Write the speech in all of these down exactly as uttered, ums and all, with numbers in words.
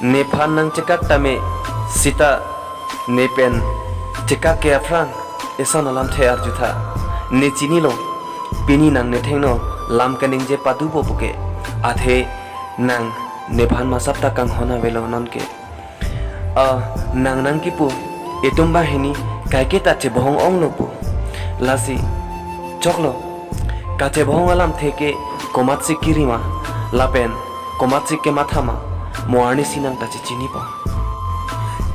Nephan nangchekak tame sita nepen chekak ke aphrang eson alamthe arjutha. Ne chinilo, pini nang nethengno lam kaningje padupo puke. Athe nang nephan masap ta kanghon avelo nonke. Ah, nang nangkipu, itum banghini kaiketa chebohong onglo pu. Lasi, choklo, kachebohong alamthe ke komatsi kirima, lapen komatsi kemathama, mo arnisi nang ta chechinipo.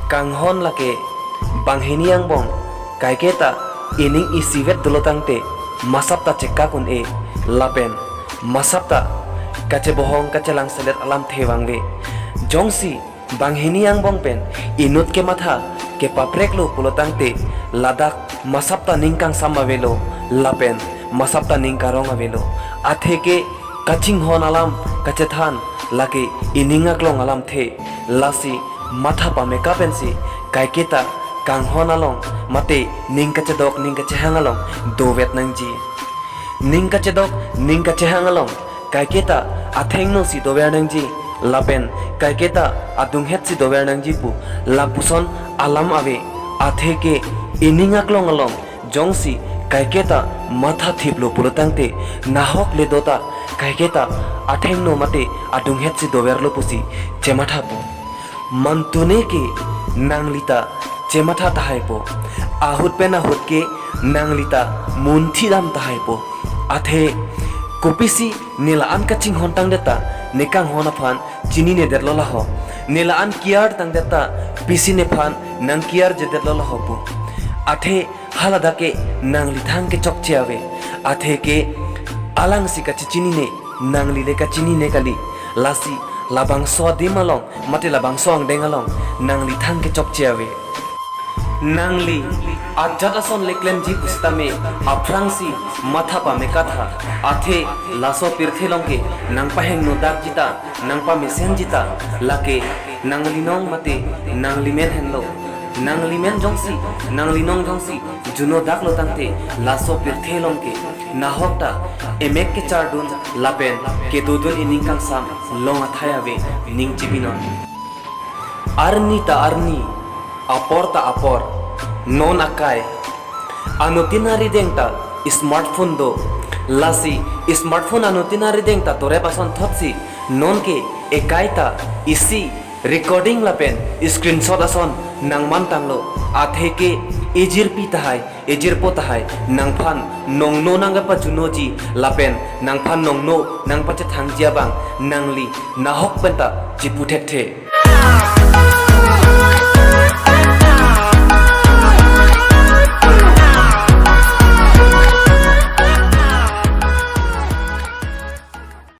Kanghon lake, banghini angbong, kaiketa ining isivet dolo tangte, masap ta chekak un-e, lapen masap ta kachebohong kachelang selet alamthe vangve. Jongsi banghini angbong pen inut kematha kepapreklo pulo tangte, ladak masap ta ning kangsam avelo, lapen masap ta ning karong avelo. Atheke kachinghon alam kachethan lake ining aklong alamthe, lasi matha pameka pensi kaiketa kanghon along mate ning kachedok ning kachehang along dovet nangji. Ning kachedok ning kachehang along kaiketa athengno si dover nangji, lapen kaiketa adunghet si dover nangji pu lapuson alam ave. Atheke ining aklong along jongsi kaiketa matha thiplo pulo tangte, nahok le dota kaiketa athengno mate adunghet si doverlo pusi chemathapo. Mantune ke nanglita chematha tahaipo. Ahut pen ahut ke nanglita munthi dam tahaipo. Athe kopisi ne la-an kachinghon tangdeta ne kanghon aphan chininedetlo laho. Ne la-an kiar tangdeta pisi nephan nang kiarjedetlo laho pu. Athe haladak ke nangli thang ke chokche ave. Atheke alangsi kachechinine, nangli le kachinine kali. Lasi labangso adim along mate labangso angdeng along nangli thang ke chokche ave. Nangli ajat ason le klemji pusitame aphrangsi matha pamekatha. Athe laso pirthe along ke nangpahingno dakjita, nangpamesenjita, lake nangli nong mate nangli men henlo. Nangli men jongsi, nangli nong jongsi juno daklo tangte, laso pirthe along ke nahok ta emek kechardun lapen kedodun ining kangsam long athai ave, ning chipinon. Arni ta arni, apor ta apor, non akai. Anuttin arideng ta smartphone do. Lasi smartphone anuttin arideng ta torep asonthotsi nonke ekai ta isi recording lapen screenshot ason nangmantanglo. Atheke ejirpi tahai, ejirpo tahai, nangphan nongno nangkapajunoji lapen nangphan nongno nangpachethangji abang nangli nahok penta chipu thekthe.